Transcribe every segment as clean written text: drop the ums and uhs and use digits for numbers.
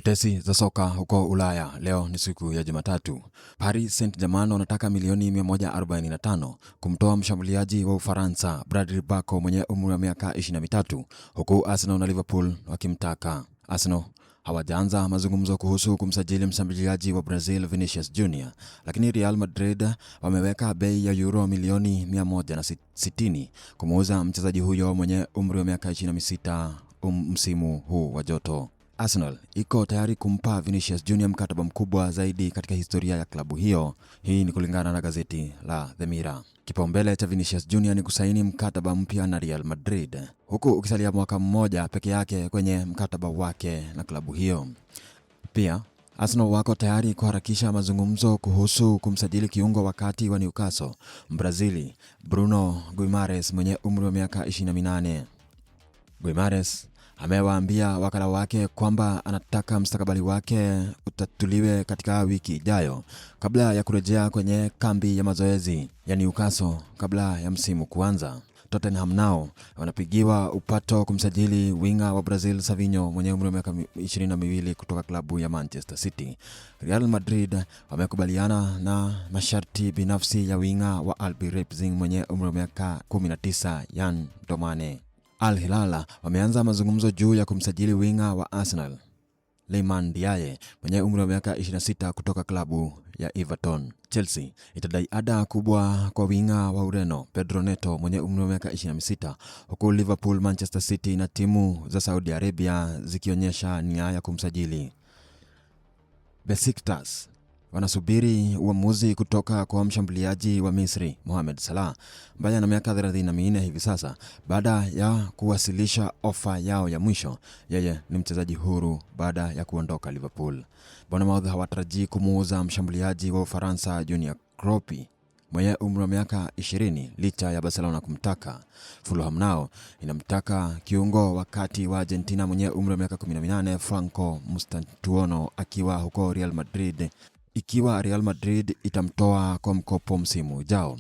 Tetesi za soka huko Ulaya leo ni siku ya Jumatatu. Paris Saint-Germain wanataka milioni 145 kumtoa mshambuliaji wa Ufaransa Bradley Barco mwenye umri wa miaka 23, huku Arsenal na Liverpool wakimtaka. Arsenal hawajaanza mazungumzo kuhusu kumsajili mshambuliaji wa Brazil Vinicius Junior, lakini Real Madrid wameweka bei ya euro milioni 160 kumuuza mchezaji huyo mwenye umri wa miaka 26 msimu huu wa joto. Arsenal iko tayari kumpa Vinicius Junior mkataba mkubwa zaidi katika historia ya klabu hiyo. Hii ni kulingana na gazeti la The Mirror. Kipaumbele cha Vinicius Junior ni kusaini mkataba mpya na Real Madrid, huku ukisalia mwaka mmoja peke yake kwenye mkataba wake na klabu hiyo. Pia Arsenal wako tayari kuharakisha mazungumzo kuhusu kumsajili kiungo wa kati wa Newcastle, Mbrazili Bruno Guimares mwenye umri wa miaka 28. Guimares amewaambia wakala wake kwamba anataka mstakabali wake utatuliwe katika wiki ijayo kabla ya kurejea kwenye kambi ya mazoezi ya Newcastle kabla ya msimu kuanza. Tottenham nao wanapigiwa upato kumsajili winga wa Brazil Savinho mwenye umri wa miaka 22 kutoka klabu ya Manchester City. Real Madrid wamekubaliana na masharti binafsi ya winga wa RB Leipzig mwenye umri wa miaka 19 Yan Domane. Al Hilal wameanza mazungumzo juu ya kumsajili winga wa Arsenal Leyman Diaye mwenye umri wa miaka 26 kutoka klabu ya Everton. Chelsea itadai ada kubwa kwa winga wa Ureno Pedro Neto mwenye umri wa miaka 26, huku Liverpool, Manchester City na timu za Saudi Arabia zikionyesha nia ya kumsajili. Besiktas wanasubiri uamuzi kutoka kwa mshambuliaji wa Misri Mohamed Salah ambaye ana miaka 34 hivi sasa, baada ya kuwasilisha ofa yao ya mwisho. Yeye ni mchezaji huru baada ya kuondoka Liverpool. Bournemouth hawatarajii kumuuza mshambuliaji wa Ufaransa Junior Kroupi mwenye umri wa miaka 20 licha ya Barcelona kumtaka. Fulham nao inamtaka kiungo wa kati wa Argentina mwenye umri wa miaka 18 Franco Mastantuono akiwa huko Real Madrid ikiwa Real Madrid itamtoa kwa mkopo msimu ujao.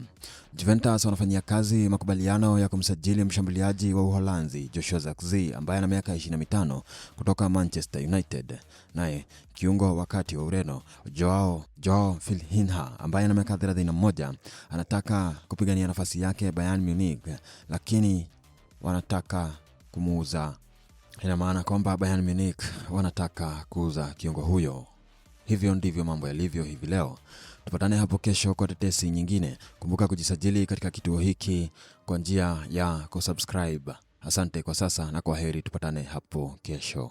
Juventus wanafanyia kazi makubaliano ya kumsajili mshambuliaji wa Uholanzi Joshua Zirkzee ambaye ana miaka 25 kutoka Manchester United. Naye kiungo wa kati wa Ureno Joao Palhinha ambaye ana miaka 31 anataka kupigania nafasi yake Bayern Munich, lakini wanataka kumuuza. Ina maana kwamba Bayern Munich wanataka kuuza kiungo huyo. Hivyo ndivyo mambo yalivyo hivi leo. Tupatane hapo kesho kwa tetesi nyingine. Kumbuka kujisajili katika kituo hiki kwa njia ya kusubscribe. Asante kwa sasa na kwa heri, tupatane hapo kesho.